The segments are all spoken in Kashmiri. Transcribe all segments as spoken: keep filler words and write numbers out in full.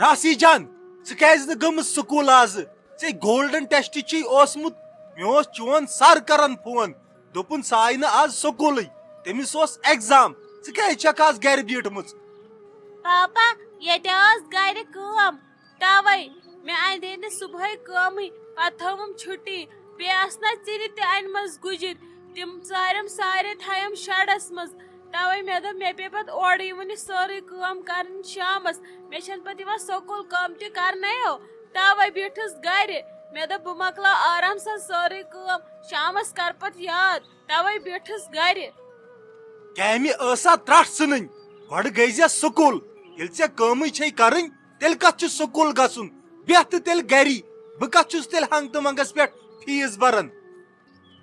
آسی جان، ژٕ کیازِ نہٕ گٔمٕژ سکوٗل آزٕ؟ ژےٚ گولڈن ٹیسٹ چھُے اوسمُت۔ مےٚ اوس چون سر کران فون، دوٚپُن سُہ آیہِ نہٕ آز سکوٗلٕے، تٔمِس اوس ایگزام۔ ژٕ کیازِ چھکھ آز گرِ بیٖٹھمٕژ؟ پاپا، ییٚتہِ ٲس گرِ کٲم، توے مےٚ اندے نہٕ صبحٲے کٲمٕے، پتہٕ تھٲوٕم چھُٹی۔ بیٚیہِ آسہٕ نا ژِنہِ تہِ انِمژٕ گُجِرۍ، تِم ژارٮ۪م سارے تھایَم شڈس منٛز۔ توے مےٚ دوٚپ مےٚ پیٚیہِ پتہٕ اورٕ یِوُن یہِ سٲرٕے کٲم کرٕنۍ شامس، مےٚ چھنہٕ پتہٕ یِوان سکوٗل کٲم تہِ کرنَے ہو۔ توے بیٖٹھٕس گرِ۔ مےٚ دوٚپ بہٕ مۄکلاو آرام سان سٲرٕے کٲم، شامس کرٕ پتہٕ یاد۔ توے بیٖٹھٕس گرِ۔ کامہِ ٲسا ترٛٹھ ژھٕنٕنۍ؟ گۄڈٕ گٔے زِ سکوٗل۔ ییٚلہِ ژےٚ کٲمٕے چھے کرٕنۍ، تیٚلہِ کتھ چھُ سکوٗل گژھُن؟ بیٚہہ تہٕ تیٚلہِ گری۔ بہٕ کتھ چھُس تیٚلہِ ہنٛگتہٕ منٛگس پٮ۪ٹھ فیٖس بران؟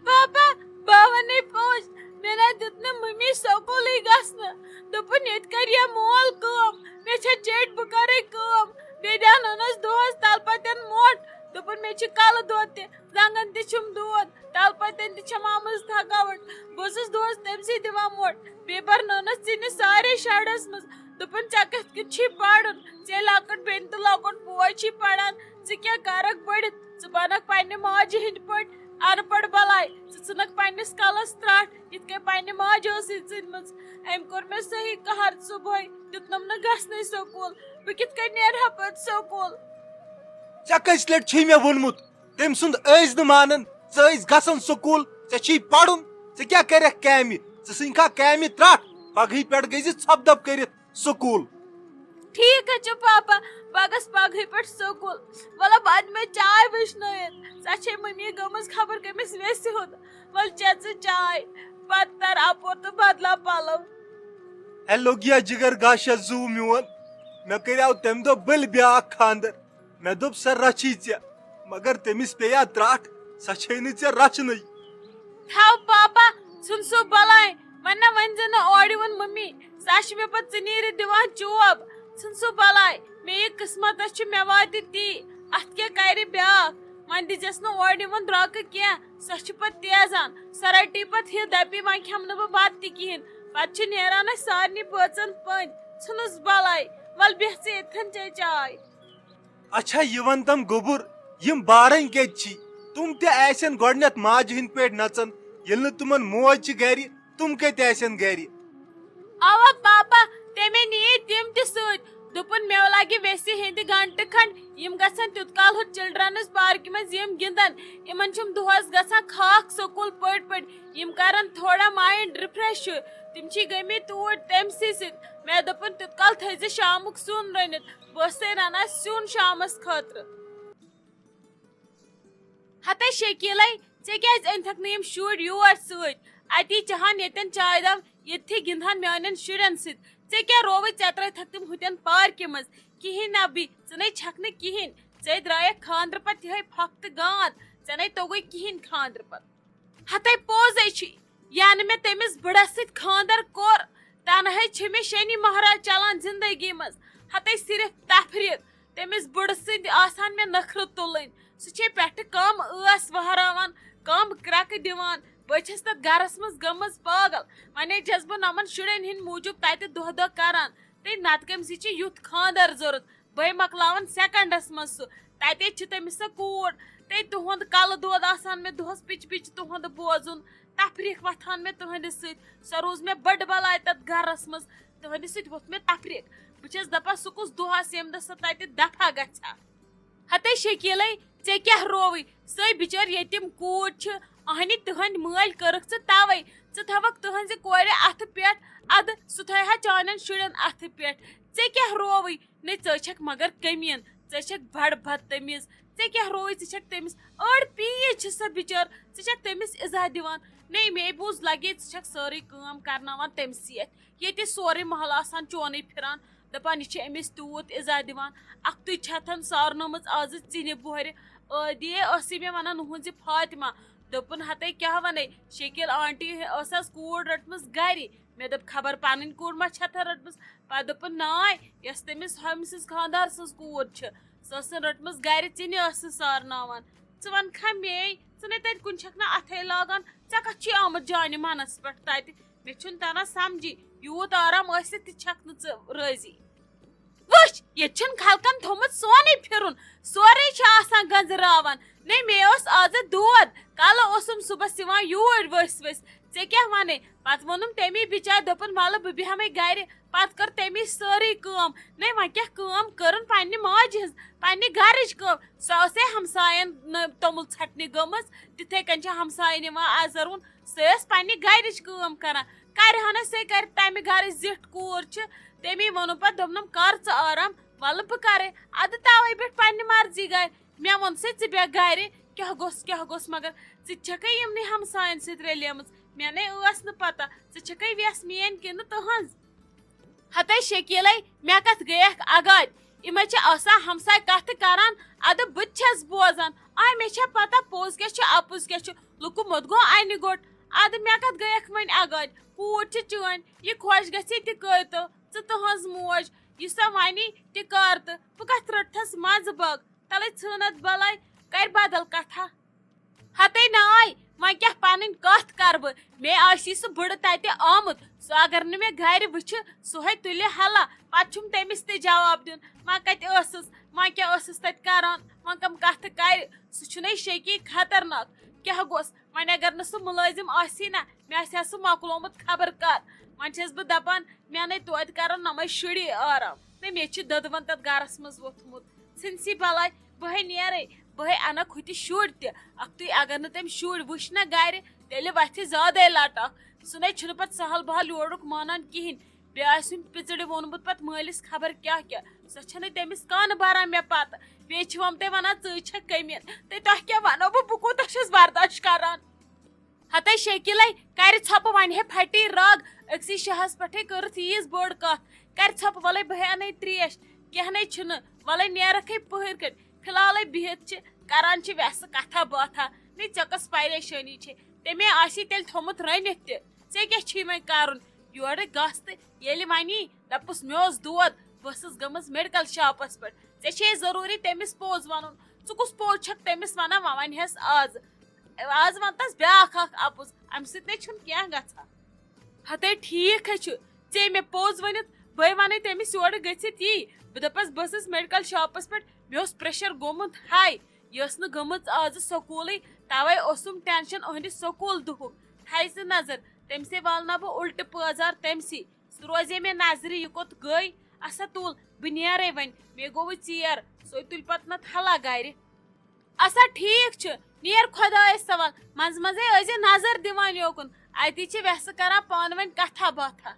پاپا، بہٕ ونے پوٚز، مےٚ نہ دیُت نہٕ ممی سکوٗلٕے گژھنہٕ۔ دوٚپُن، "ییٚتہِ کر یا مول کٲم، مےٚ چھےٚ چیٚٹۍ، بہٕ کرے کٲم۔" بیٚیہِ دیٛانٲونس دۄہس تلہٕ پتٮ۪ن موٚٹ۔ دوٚپُن، "مےٚ چھِ کلہٕ دود تہِ، زنٛگن تہِ چھُم دود، تلہٕ پتٮ۪ن تہِ چھم آمٕژ تھکاوٹ۔ بہٕ ٲسٕس دۄہس تٔمۍ سٕے دِوان موٚٹ۔ بیٚیہِ پرنٲونس ژِنہِ سارے شڈس منٛز۔ دوٚپُن، 'ژےٚ کِتھ کٔنۍ چھی پرُن؟ ژےٚ لۄکٕٹ بیٚنہِ تہٕ لۄکُٹ بوے چھی پران۔ ژٕ کیٛاہ کرکھ پٔرِتھ؟ ژٕ بنکھ پننہِ ماجہِ ہٕنٛدۍ پٲٹھۍ ان پڑھ بلاے۔ ژٕ ژھٕنکھ پننِس کلس ترٛٹھ، یِتھ کٔنۍ پننہِ ماجہِ ٲسٕے ژٕنمٕژ۔ أمۍ کوٚر مےٚ صحیح قہر صبحٲے، دیُتنم نہٕ گژھنَے سکوٗل۔ بہٕ کِتھ کٔنۍ نیرٕ ہا پتہٕ سکوٗل؟" ژےٚ کٔژِ لٹہِ چھُے مےٚ ووٚنمُت، تٔمۍ سُنٛد ٲسۍ نہٕ مانان، ژٕ ٲسۍ گژھان سکوٗل، ژےٚ چھُے پرُن، ژٕ کیٛاہ کرکھ کامہِ؟ ژٕ ژھٕنکھا کامہِ ترٛٹھ، پگہٕے پٮ۪ٹھ گٔے زِ ژھۄپہٕ دَپ کٔرِتھ سکوٗل۔ ٹھیٖک حظ چھُ پاپا، بہٕ گژھٕ پگہٕے پٮ۪ٹھ سکوٗل۔ وَلہٕ بہٕ اَنہٕ مےٚ چاے وٕشنٲیِتھ، سۄ چھے مٔمی گٔمٕژ خبر کٔمِس ویسہِ ہُنٛد۔ وَلہٕ چےٚ ژٕ چاے، پتہٕ تر اَپور تہٕ بدلاو پَلو۔ ہے لوٚگ یا جِگر گاشا زُو میون، مےٚ کریاو تَمہِ دۄہ بٔلۍ بیٛاکھ خانٛدر۔ مےٚ دوٚپ، "سۄ رچھی ژےٚ، مگر تٔمِس پیٚیا ترٛٹھ، سۄ چھے نہٕ ژےٚ رچھنٕے۔" تھاو پاپا، ژھُن سُہ بلاے، وۄنۍ نہ ؤنۍ زِ نہٕ اورٕ یِوُن مٔمی، سۄ چھِ مےٚ پتہٕ ژِنیٖرِ دِوان چوب۔ ژھُن سُہ بلاے، مےٚ یہِ قٕسمتس چھُ، مےٚ واتہِ تی، اتھ کیٛاہ کرِ بیٛاکھ؟ وۄنۍ دِژٮ۪س نہٕ اورٕ یِوُن درٛۄکہٕ کینٛہہ، سۄ چھِ پتہٕ تیزان، سۄ رٹی پتہٕ ہِتھ دپی، "وۄنۍ کھٮ۪مہٕ نہٕ بہٕ بتہٕ تہِ کِہیٖنۍ۔" پتہٕ چھِ نیران اسہِ سارنٕے بٲژن پٔنٛدۍ۔ ژھٕنُس بلاے، ول بیٚہہ ژٕ ییٚتھٮ۪ن چے چاے۔ اچھا، یہِ ون تم گوٚبُر، یِم بارٕنۍ کتہِ چھی؟ تِم تہِ آسن گۄڈٕنیتھ ماجہِ ہٕنٛدۍ پٲٹھۍ نژان۔ ییٚلہِ نہٕ تِمن موج چھِ گرِ، تِم کتہِ آسن گرِ؟ اوا پاپا، تٔمۍ نِیے تِم تہِ سۭتۍ۔ دوٚپُن، "مےٚ لگہِ ویسہِ ہٕنٛدِ گنٹہٕ کھنڈ، یِم گژھن تیوٗت کال ہُتھ چلڈرنس پارکہِ منٛز یِم گِنٛدن۔ یِمن چھُم دۄہس گژھان خاکھ سکوٗل پٔرۍ پٔرۍ، یِم کرن تھوڑا ماینڈ رِفریش ہیوٗ۔ تِم چھی گٔمٕتۍ توٗرۍ تٔمۍ سٕے سۭتۍ۔" مےٚ دوٚپُن، "تیوٗت کال تھٲیزِ شامُک سیُن رٔنِتھ، بہٕ ٲسسَے رَنان سیُن شامَس خٲطرٕ۔" ہتے شکیلے، ژےٚ کیٛازِ أنۍتھکھ نہٕ یِم شُرۍ یور سۭتۍ؟ اَتی چَہَن ییٚتٮ۪ن چایہِ دام، ییٚتھی گِنٛدہَن میٛانٮ۪ن شُرٮ۪ن سۭتۍ۔ ژےٚ کیٛاہ رووُے، ژےٚ ترٛٲوتھکھ تِم ہُتٮ۪ن پارکہِ منٛز؟ کِہیٖنۍ نہ بی، ژٕ نے چھَکھ نہٕ کِہیٖنۍ۔ ژےٚ درٛایَکھ خانٛدرٕ پَتہٕ یِہوٚے پھۄکھ تہٕ گانٛد، ژےٚ نے توٚگُے کِہیٖنۍ خانٛدرٕ پَتہٕ۔ ہتے پوزے چھُ، یعنی مےٚ تٔمِس بٕڑس سۭتۍ خانٛدر کوٚر، تنہے چھِ مےٚ شنی مہراز چلان زندگی منٛز۔ ہتے صرف تفریٖق، تٔمِس بٕڑٕ سٕنٛدۍ آسان مےٚ نخرٕ تُلٕنۍ۔ سُہ چھے پٮ۪ٹھٕ کم ٲس وہراوان، کم کرٛٮ۪کہٕ دِوان۔ بہٕ چھَس تتھ گرس منٛز گٔمٕژ پاگل۔ وۄنۍ چھَس بہٕ نۄمن شُرٮ۪ن ہٕنٛدۍ موٗجوٗب تتہِ دۄہ دۄہ کران۔ تہٕ نتہٕ کٔمۍ سٕے چھِ یُتھ خانٛدر ضروٗرت؟ بہٕ مۄکلاوان سیکنڈس منٛز سُہ۔ تتے چھِ تٔمِس سۄ کوٗر۔ تہٕ تُہُنٛد کلہٕ دود آسان مےٚ دۄہس پِچ پِچ تُہُنٛد بوزُن، تفریٖق وۄتھان مےٚ تُہنٛدِ سۭتۍ۔ سۄ روٗز مےٚ بٔڑ بلاے تتھ گرس منٛز۔ تُہنٛدِ سۭتۍ ووٚتھ مےٚ تفریٖق۔ بہٕ چھَس دپان، سُہ کُس دۄہ آسہِ ییٚمہِ دۄہ سۄ تتہِ دفع گژھِ ہا۔ ہتے شکیلے، ژےٚ کیٛاہ رووٕے؟ سۄے بِچٲر یتیٖم کوٗر چھِ، اہنہِ تُہنٛدۍ مٲلۍ کٔرٕکھ ژٕ توے۔ ژٕ تھاوکھ تُہنٛزِ کورِ اتھٕ پٮ۪ٹھ، ادٕ سُہ تھایہِ ہا چانٮ۪ن شُرٮ۪ن اتھٕ پٮ۪ٹھ۔ ژےٚ کیٛاہ رووٕے؟ نے، ژٕ چھکھ مگر کٔمیٖن، ژٕ چھکھ بڑٕ بدتمیٖز۔ ژےٚ کیٛاہ رووٕے؟ ژٕ چھکھ تٔمِس أڑ پیٖج چھِ سۄ بِچٲر، ژٕ چھکھ تٔمِس اِزا دِوان۔ نے، مے بوٗز لگے ژٕ چھکھ سٲرٕے کٲم کرناوان تٔمۍ سٕے اَتھِ۔ ییٚتہِ سورُے محلہٕ آسان چونٕے پھِران، دَپان، "یہِ چھِ أمِس تیوٗت اِزا دِوان، اَکھتُے چھَتھن سارنٲومٕژ آزٕ ژِنہِ بۄہرِ۔ ٲدی ٲسٕے مےٚ وَنان، اُہٕنٛزِ فاطمہ۔" دوٚپُن، "ہَتے کیٛاہ وَنے، شکیل آنٹی ٲس آز کوٗر رٔٹمٕژ گَرِ۔" مےٚ دوٚپ، "خبر پَنٕنۍ کوٗر ما چھَتھن رٔٹمٕژ؟" پَتہٕ دوٚپُن، "ناے، یۄس تٔمِس ہۄمہِ سٕنٛز خانٛدار سٕنٛز کوٗر چھِ، سۄ ٲسٕن رٔٹمٕژ گَرِ، ژِنہِ ٲسٕس سارناوان۔" ژٕ وَنکھا مے، ژٕ نے تَتہِ کُنہِ چھَکھ نہ اَتھَے لاگان، ژےٚ کَتھ چھُے آمُت جانہِ مَنَس پٮ۪ٹھ تَتہِ؟ مےٚ چھُنہٕ تَران سَمجھی، یوٗت آرام ٲسِتھ تہِ چھَکھ نہٕ ژٕ رٲضی۔ وٕچھ، ییٚتہِ چھُنہٕ خلقن تھوٚمُت سونُے پھِرُن، سورُے چھُ آسان گنٛزراوان۔ نے، مےٚ اوس آزٕ دود، کالہٕ اوسُم صُبحس یِوان یوٗرۍ ؤسۍ ؤسۍ۔ ژےٚ کیٛاہ وَنے؟ پتہٕ ووٚنُم تٔمی بِچارِ، دوٚپُن، "وَلہٕ بہٕ بیٚہمَے گرِ۔" پتہٕ کٔر تٔمی سٲرٕے کٲم۔ نے، وۄنۍ کیٛاہ کٲم کٔرٕن پننہِ ماجہِ ہٕنٛز، پننہِ گرٕچ کٲم؟ سۄ ٲسے ہمساین نہٕ توٚمُل ژھٹنہِ گٔمٕژ، تِتھے کٔنۍ چھِ ہمساین یِوان آزروُن۔ سۄ ٲس پننہِ گرٕچ کٲم کران۔ کرِ ہا نہٕ سۄ، کرِ تمہِ گرٕچ زِٹھ کوٗر چھِ۔ تٔمی ووٚنُم پتہٕ، دوٚپنم، "کر ژٕ آرام، وَلہٕ بہٕ کرے۔ اَدٕ تَوَے بیٹھ پننہِ مرضی گرِ۔ مےٚ ووٚن سُہ، ژٕ بیٚہہ گرِ، کیٛاہ گوٚژھ، کیٛاہ گوٚژھ، مگر ژٕ تہِ چھکھے یِمنٕے ہمساین سۭتۍ رلیمٕژ۔ مےٚ نے ٲس نہٕ پتہ، ژٕ چھکھے وٮ۪س میٲنۍ کِنہٕ تٕہنٛز؟" ہتے شکیلے، مےٚ کتھ گٔیکھ اگادِ؟ یِمے چھِ آسان ہمساے کتھٕ کران، ادٕ بہٕ تہِ چھس بوزان۔ آے، مےٚ چھےٚ پتہ پوٚز کیٛاہ چھُ، اپُز کیٛاہ چھُ، لُکہٕ موٚت گوٚو انہِ گوٚٹ۔ ادٕ مےٚ کتھ گٔیکھ وۄنۍ اگادِ؟ کوٗر چھِ چٲنۍ، یہِ خۄش گژھِ تہِ کٔرۍ تو، ژٕ تٕہنٛز موج، یہِ سۄ ونی تہِ کر تہٕ بہٕ کتھ رٔٹتھس منٛزٕ باگ، تلے ژھٕنتھ بلاے، کرِ بدل کتھا۔ ہتے ناے، وۄنۍ کیٛاہ پنٕنۍ کتھ کرٕ بہٕ؟ مےٚ آسی سُہ بٕڑٕ تتہِ آمُت، سُہ اگر نہٕ مےٚ گرِ وٕچھِ، سُہ ہے تُلہِ ہلا، پتہٕ چھُم تٔمِس تہِ جواب دیُن۔ وۄنۍ کتہِ ٲسٕس، وۄنۍ کیٛاہ ٲسٕس تتہِ کران، وۄنۍ کم کتھٕ کرِ؟ سُہ چھُنے شکی خطرناک۔ کیٛاہ گوٚژھ وۄنۍ؟ اگر نہٕ سُہ مُلٲزِم آسی نا، مےٚ آسہِ ہا سُہ مۄکلومُت خبر کر۔ وۄنۍ چھس بہٕ دپان، مےٚ نے توتہِ کرن نۄمے شُری آرام۔ نہ، مےٚ چھِ دۄدوَن تتھ گرس منٛز ووٚتھمُت۔ ژھٕنسی بلاے، بہٕ ہے نیرے، بہٕ ہے انکھ ہُتہِ شُرۍ تہِ۔ اکھتُے اگر نہٕ تٔمۍ شُرۍ وٕچھ نہ گرِ، تیٚلہِ وتھِ زیادے لٹکھ۔ سُہ نے چھُنہٕ پتہٕ سہل بہل یورُک مانان کِہینۍ۔ بیٚیہِ آسہِ وُنہِ پِژرِ ووٚنمُت پتہٕ مٲلِس خبر کیٛاہ کیٛاہ۔ سۄ چھنہٕ تٔمِس کانہہ بران مےٚ پتہٕ۔ بیٚیہِ چھِ وۄنۍ تۄہہِ ونان، ژٕے چھکھ کٔمیٖن۔ تہٕ تۄہہِ کیٛاہ ونو بہٕ، بہٕ کوٗتاہ چھس برداش کران؟ ہتے شکیلے، کرِ ژھۄپہٕ، وۄنۍ ہے پھٹی رگ، أکسٕے شاہس پٮ۪ٹھے کٔرٕتھ ییٖژ بٔڑ کتھ۔ کرِ ژھۄپہٕ، وۄلے بہٕ ہے انَے تریش، کینٛہہ نے چھُنہٕ، وۄلے نیرکھے پٔہٕرۍ کٔٹھۍ۔ فی الحالے بِہِتھ چھِ، کران چھِ وٮ۪سہٕ کتھا باتھا۔ نے، ژےٚ کۄس پریشٲنی چھے؟ تٔمۍ آسی تیٚلہِ تھوٚمُت رٔنِتھ تہِ۔ ژےٚ کیٛاہ چھُے وۄنۍ کرُن؟ یورٕ گژھ تہٕ ییٚلہِ ونی، دپُس، مےٚ اوس دود، بہٕ ٲسٕس گٔمٕژ میڈیکل شاپس پٮ۪ٹھ۔ ژےٚ چھے ضروٗری تٔمِس پوٚز ونُن۔ ژٕ کُس پوٚز چھکھ تٔمِس ونان؟ وۄنۍ ونہِ ہس آز۔ آز ونتس بیاکھ اکھ اپُز، امہِ سۭتۍ نے چھُنہٕ کینٛہہ گژھان۔ ہتے ٹھیٖک ہے چھُ، ژےٚ مےٚ پوٚز ؤنِتھ، بہٕ ونے تٔمِس یورٕ گٔژھِتھ یی۔ بہٕ دپس، بہٕ ٲسٕس میڈیکل شاپس پٮ۪ٹھ، مےٚ اوس پریشر گوٚمُت ہاے۔ یہِ ٲس نہٕ گٔمٕژ آزٕ سکوٗلٕے، توے اوسُم ٹینشن أہنٛدِ سکوٗل دُہُک۔ تھایہِ ژٕ نظر، تٔمۍ سٕے والناو بہٕ الٹہٕ پٲزار تٔمۍ سٕے۔ سُہ روزے مےٚ نظرِ، یہِ کوٚت گٔے؟ اسا تُل، بہٕ نیرے وۄنۍ، مےٚ گوٚوُے ژیر، سۄے تُلہِ پتہٕ نتہٕ ہلا گرِ۔ اسا ٹھیٖک چھُ، نیر خۄدایس حوال، منٛزٕ منٛزے ٲسۍ زِ نظر دِوان یوکُن، اتی چھِ وٮ۪سہٕ کران پانہٕ ؤنۍ کتھا باتھا۔